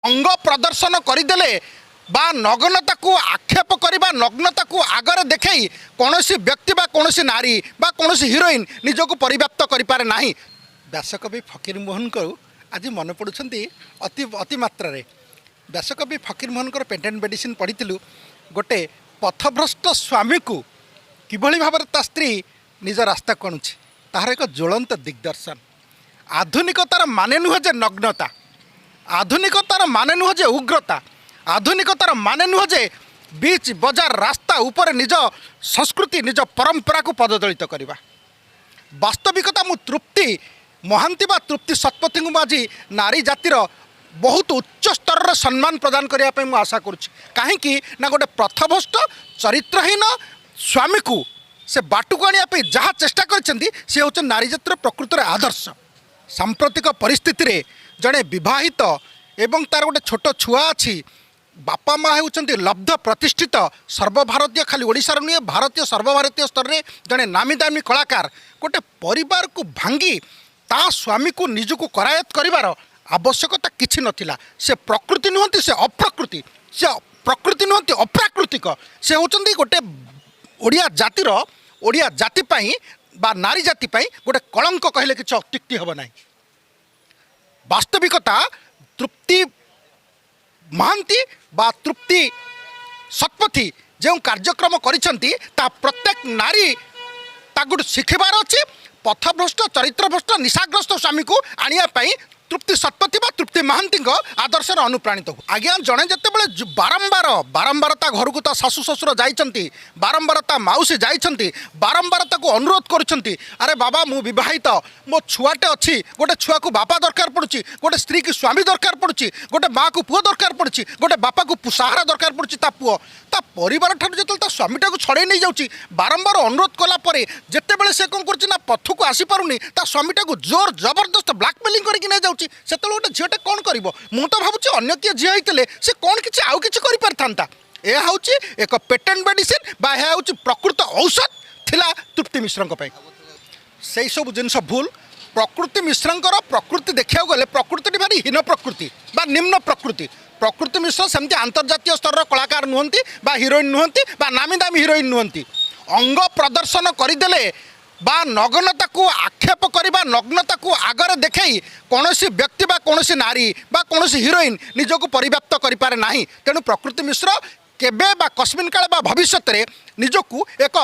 ଅଙ୍ଗ ପ୍ରଦର୍ଶନ କରିଦେଲେ ବା ନଗ୍ନତାକୁ ଆକ୍ଷେପ କରିବା, ନଗ୍ନତାକୁ ଆଗରେ ଦେଖେଇ କୌଣସି ବ୍ୟକ୍ତି ବା କୌଣସି ନାରୀ ବା କୌଣସି ହିରୋଇନ୍ ନିଜକୁ ପରିବ୍ୟାପ୍ତ କରିପାରେ ନାହିଁ। ବ୍ୟାସକବି ଫକୀରମୋହନଙ୍କୁ ଆଜି ମନେ ପଡ଼ୁଛନ୍ତି ଅତି ଅତି ମାତ୍ରାରେ। ବ୍ୟାସକବି ଫକୀରମୋହନଙ୍କର ପେଟେଣ୍ଟ ମେଡ଼ିସିନ୍ ପଢ଼ିଥିଲୁ। ଗୋଟେ ପଥଭ୍ରଷ୍ଟ ସ୍ୱାମୀକୁ କିଭଳି ଭାବରେ ତା ସ୍ତ୍ରୀ ନିଜ ରାସ୍ତାକୁ ଆଣୁଛି, ତାହାର ଏକ ଜ୍ୱଳନ୍ତ ଦିଗ୍ଦର୍ଶନ। ଆଧୁନିକତାର ମାନେ ନୁହେଁ ଯେ ନଗ୍ନତା, ଆଧୁନିକତାର ମାନେ ନୁହେଁ ଯେ ଉଗ୍ରତା, ଆଧୁନିକତାର ମାନେ ନୁହେଁ ଯେ ବିଚ୍ ବଜାର ରାସ୍ତା ଉପରେ ନିଜ ସଂସ୍କୃତି, ନିଜ ପରମ୍ପରାକୁ ପଦଦଳିତ କରିବା। ବାସ୍ତବିକତା ମୁଁ ତୃପ୍ତି ମହାନ୍ତି ବା ତୃପ୍ତି ଶତପଥୀଙ୍କୁ ମୁଁ ଆଜି ନାରୀ ଜାତିର ବହୁତ ଉଚ୍ଚ ସ୍ତରର ସମ୍ମାନ ପ୍ରଦାନ କରିବା ପାଇଁ ମୁଁ ଆଶା କରୁଛି। କାହିଁକି ନା ଗୋଟେ ପଥଭ୍ରଷ୍ଟ ଚରିତ୍ରହୀନ ସ୍ୱାମୀକୁ ସେ ବାଟକୁ ଆଣିବା ପାଇଁ ଯାହା ଚେଷ୍ଟା କରିଛନ୍ତି, ସେ ହେଉଛନ୍ତି ନାରୀ ଜାତିର ପ୍ରକୃତରେ ଆଦର୍ଶ। ସାମ୍ପ୍ରତିକ ପରିସ୍ଥିତିରେ ଜଣେ ବିବାହିତ ଏବଂ ତାର ଗୋଟେ ଛୋଟ ଛୁଆ ଅଛି, ବାପା ମା ହେଉଛନ୍ତି ଲବ୍ଧ ପ୍ରତିଷ୍ଠିତ ସର୍ବଭାରତୀୟ, ଖାଲି ଓଡ଼ିଶାର ନୁହେଁ, ଭାରତୀୟ ସର୍ବଭାରତୀୟ ସ୍ତରରେ ଜଣେ ନାମୀ ଦାମୀ କଳାକାର, ଗୋଟେ ପରିବାରକୁ ଭାଙ୍ଗି ତା ସ୍ୱାମୀକୁ ନିଜକୁ କରାୟତ କରିବାର ଆବଶ୍ୟକତା କିଛି ନଥିଲା। ସେ ପ୍ରକୃତି ନୁହନ୍ତି, ସେ ଅପ୍ରକୃତି। ସେ ପ୍ରକୃତି ନୁହନ୍ତି, ଅପ୍ରାକୃତିକ। ସେ ହେଉଛନ୍ତି ଗୋଟେ ଓଡ଼ିଆ ଜାତିର, ଓଡ଼ିଆ ଜାତି ପାଇଁ ବା ନାରୀ ଜାତି ପାଇଁ ଗୋଟେ କଳଙ୍କ କହିଲେ କିଛି ଅତ୍ୟୁକ୍ତି ହେବ ନାହିଁ। ବାସ୍ତବିକତା ତୃପ୍ତି ମହାନ୍ତି ବା ତୃପ୍ତି ଶତପଥୀ ଯେଉଁ କାର୍ଯ୍ୟକ୍ରମ କରିଛନ୍ତି, ତା ପ୍ରତ୍ୟେକ ନାରୀ ତାକୁ ଶିଖିବାର ଅଛି। ପଥଭ୍ରଷ୍ଟ, ଚରିତ୍ରଭ୍ରଷ୍ଟ, ନିଶାଗ୍ରସ୍ତ ସ୍ୱାମୀକୁ ଆଣିବା ପାଇଁ ତୃପ୍ତି ଶତପଥୀ ବା ତୃପ୍ତି ମହାନ୍ତିଙ୍କ ଆଦର୍ଶରେ ଅନୁପ୍ରାଣିତ ହୁଏ। ଆଜ୍ଞା, ଜଣେ ଯେତେବେଳେ ବାରମ୍ବାର ବାରମ୍ବାର ତା ଘରକୁ ତା ଶାଶୁ ଶ୍ୱଶୁର ଯାଇଛନ୍ତି, ବାରମ୍ବାର ତା ମାଉସୀ ଯାଇଛନ୍ତି, ବାରମ୍ବାର ତାକୁ ଅନୁରୋଧ କରୁଛନ୍ତି, ଆରେ ବାବା, ମୁଁ ବିବାହିତ, ମୋ ଛୁଆଟେ ଅଛି, ଗୋଟେ ଛୁଆକୁ ବାପା ଦରକାର ପଡ଼ୁଛି, ଗୋଟେ ସ୍ତ୍ରୀକୁ ସ୍ୱାମୀ ଦରକାର ପଡ଼ୁଛି, ଗୋଟେ ମାଆକୁ ପୁଅ ଦରକାର ପଡ଼ୁଛି, ଗୋଟେ ବାପାକୁ ସାହାରା ଦରକାର ପଡ଼ୁଛି, ତା ପୁଅ ତା ପରିବାର ଠାରୁ ଯେତେବେଳେ ତା ସ୍ୱାମୀଟାକୁ ଛଡ଼େଇ ନେଇଯାଉଛି, ବାରମ୍ବାର ଅନୁରୋଧ କଲା ପରେ ଯେତେବେଳେ ସେ କ'ଣ କରୁଛି ନା ପଥକୁ ଆସିପାରୁନି, ତା ସ୍ୱାମୀଟାକୁ ଜୋର ଜବରଦସ୍ତ ବ୍ଲାକମେଲିଂ କରିକି ନେଇଯାଉଛି, ସେତେବେଳେ ଗୋଟେ ଝିଅଟେ କ'ଣ କରିବ? ମୁଁ ତ ଭାବୁଛି ଅନ୍ୟ କିଏ ଝିଅ ହେଇଥିଲେ ସେ କ'ଣ କିଛି ଆଉ କିଛି କରିପାରିଥାନ୍ତା। ଏହା ହେଉଛି ଏକ ପେଟେଣ୍ଟ ମେଡ଼ିସିନ୍ ବା ଏହା ହେଉଛି ପ୍ରକୃତ ଔଷଧ ଥିଲା ତୃପ୍ତି ମିଶ୍ରଙ୍କ ପାଇଁ। ସେଇ ସବୁ ଜିନିଷ ଭୁଲ। ପ୍ରକୃତି ମିଶ୍ରଙ୍କର ପ୍ରକୃତି ଦେଖିବାକୁ ଗଲେ ପ୍ରକୃତିଟି ଭାରି ହୀନ ପ୍ରକୃତି ବା ନିମ୍ନ ପ୍ରକୃତି। ପ୍ରକୃତି ମିଶ୍ର ସେମିତି ଆନ୍ତର୍ଜାତୀୟ ସ୍ତରର କଳାକାର ନୁହନ୍ତି ବା ହିରୋଇନ୍ ନୁହନ୍ତି ବା ନାମୀ ଦାମୀ ହିରୋଇନ୍ ନୁହନ୍ତି। ଅଙ୍ଗ ପ୍ରଦର୍ଶନ କରିଦେଲେ ବା ନଗ୍ନତାକୁ ଆକ୍ଷେପ କରିବା, ନଗ୍ନତାକୁ ଆଗରେ ଦେଖେଇ କୌଣସି ବ୍ୟକ୍ତି ବା କୌଣସି ନାରୀ ବା କୌଣସି ହିରୋଇନ୍ ନିଜକୁ ପରିବ୍ୟାପ୍ତ କରିପାରେ ନାହିଁ। ତେଣୁ ପ୍ରକୃତି ମିଶ୍ର କେବେ ବା କସ୍ମିନ୍ କାଳେ ବା ଭବିଷ୍ୟତରେ ନିଜକୁ ଏକ